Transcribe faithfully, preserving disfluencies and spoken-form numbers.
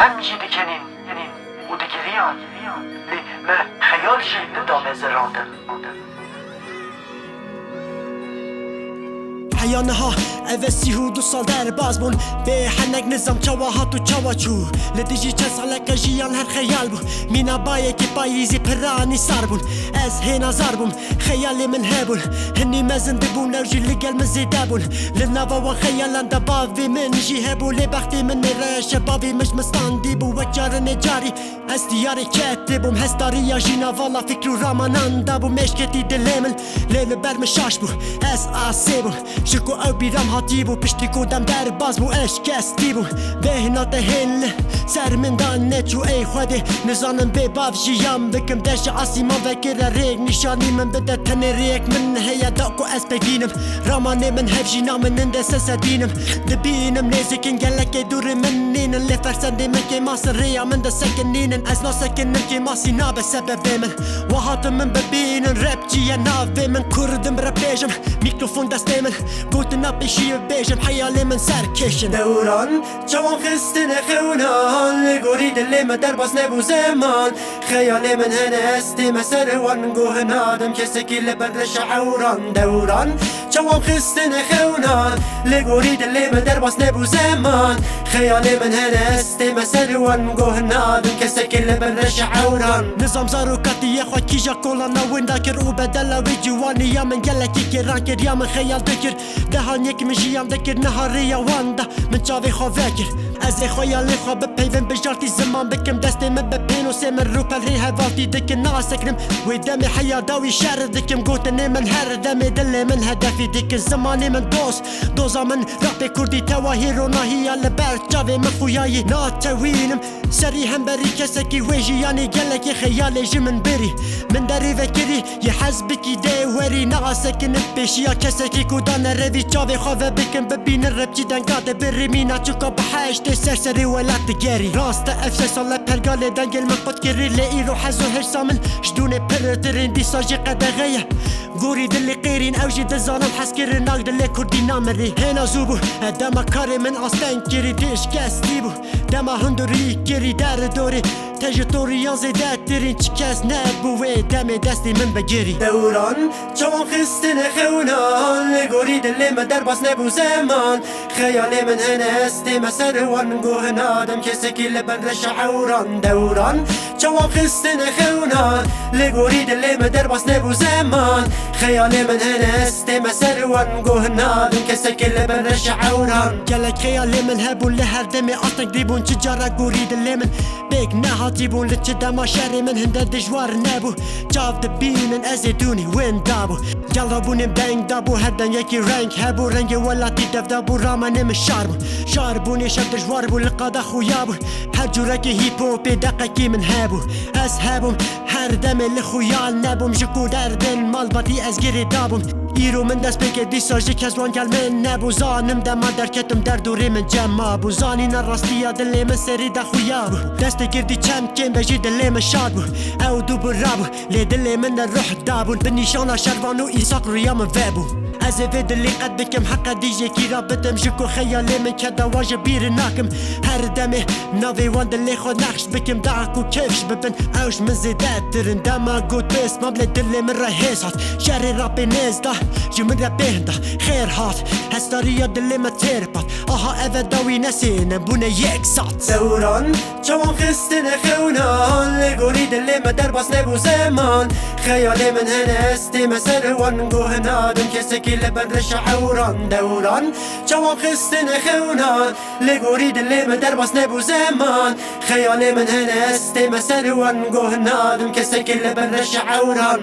Em jî dikenîn û digiriyan. Lê me xeyal jî nida me zirandin. Heya niha ev e sî û du sal derbas bûn. Bê henek nizam çawa hat û çawa çû. Li dijî çend saleke jiyan her xeyal bû. Mîna bayekî payîzî piranî sar bûn. Ez hêna zar bûm. Xeyalê min hebûn. Hinî mezin dibûn, ew jî li gel min zêde bûn. Li nava wan xeyalan de bavê min jî hebû, lê bextê min nêreş e. Bavê min ji min standî bû wek carinê carî. Ez diyarê ketê bûm, hestariya jîna vala fikr û ramanan de bûm, eşketî dilê min, lê li ber min şaş bû. Ez asê bûm, ji ku ew bîram hatî bû, piştî ku dem derbas bû, ez şikestî bûm. Bêhna te hên li ser min da neçû, ey Xwedê, nizanim bê bav jiyan bikim. Dest ji asîman vekire rêk, nîşanî min bide, tenê rêyek min heye da ku ez pêk bînim. Ramanê min hev jîna min ninde sese dînim. Dibînim nêzîkin gelekê dûrî min nînin, lê fersendê min kêmasî rêya min de sekinînin. Ez nasekinim, kêmasî nabe sebebê min. Wa hatin min bibînin, rapçî ye navê min, kurdim rap bêjim, mîkrofon destê min, gotina pêşî bibêjim, heyalê min serkêşin. Dewran çawan xistine xewnan, li gorî dilê me derbas nebû zeman. Xeyalê min hene ez tême ser wan, guh nadim kesekî li bin reşa ewran. Dewran çawan xistine xewnan, li gorî dilê min derbas nebû zeman. Xeyalê min hene ez tême ser wan, guh nadim kesekî li bin reşa ewran. Nizam zarokatiyê xwe kîja kolana winda kir û bedela wê ciwaniya min gelekî kêran kir. Ya min xeyal dikir, dehan yek min jiyan dikir, niha rêya wan da min çavê xwe vekir. Ez ê xeyalê xwe bipeyvim, bijartî ziman bikim, destê min bi pênosê min rûpelrî hevaltî dikin. Nasekrim wê demê heya dawî şer dikim, gotinê min her demê dilê min hedefî dikin. Zimanê min doz, doza min rapê kurdî, tewa hêro nahiya li ber çavê min xuyayî natewînim. Serî hemberî kesekî wê jiyanê gelekê xeyalê ji min berî. Min derê vekirî yê hez bikî dê werî, naasekinim pêşiya kesekî ku dane revî, çavê xwe ve bikin bibînin, repçî denga de birî, mîna çuka bi heştê ser serê welat digerî. Rast e ev şeş sal e pergalê dengê min qut kirî, lê îro hez û hêrsa min ji dûnê pirtirîn, dîsa jî qedexe ye. Gorî dilê qêrîn, ew jî dizanin hezkirinak dilê kurdî namirî. Hêna zû bû, e, dema karê min asteng kirî, dê şikestî bû. Dema hundirî kirî derdorê, te ji toriyan zêdetirîn, çi kes nebû wê demê destê min bigirî. Dewran çawan xistine xewnan, li gorî dilê me derbas nebû zeman. Xeyalê min hene ez tême ser wan, guh nadim kesekî li bin reşa ewran. Dewran çawan xistine xewnan, li gorî dilê me derbas nebû zeman. Xeyalê min hene ez tême ser wan, guh nadim kesekî li bin reşa ewran. Gelek xeyalê min hebûn, li her demê asteng dîbûn, çi cara gorî dilê min pêk nehatîbûn. Li çi dema şerê min hinde dijwar nebû, çav dibînin ez ê dûnî winda bû. Gel rabûnê deng dabû, her dengekî reng hebû, rengê welatî dev dabû, ramenê min şar bû. Şar bûnê şev dijwar bû, li qada xuya bû. Her cûrekî hîp hopê deqekî min hebû. Ez hebûm, her demê li xuya nebûm, ji ku derdên malbatî ez girê dabûm. Îro min dest pê kir, dîsa ji kes wan gel min nebû. Zanim dema derketim, derdorê min cem mabû. Zanîna rastiya dilê min serî de xuya bû. Destê girdî çend kêm be jî dilê min şad bû. Ew dû birabû. Lê dilê min de ruh dabûn, bi nîşana şervan û îsaq rûya min vebû. Ez ê vê dilî qet bikim, heqe dîjekî ra bidim, ji ku xeyalê min keda wan ji bîr nakim. Her demê navê wan dilê xwe nexş bikim, da ku kifş bibin, ew ji min zêdetir in. Dema got bêsmam, lê dilê min re hêz hat. Şerê ra pê nêz da, ji min re pêhn da, xêr hat. Hestariya dilê me têr pat. Aha ev e dawî nesêne bûne yek sat. Dewran çawan xistine xewnan, li gorî dilê me derbas nebû zeman. Xeyalê min hene ez tême ser wan, guh nadim kesekî li bin reşa ewran. Dewran çawan xistine xewnan, li gorî dilê me derbas nebû zeman. Xeyalê min hene ez tême ser wan, guh nadim kesekî li bin reşa ewran.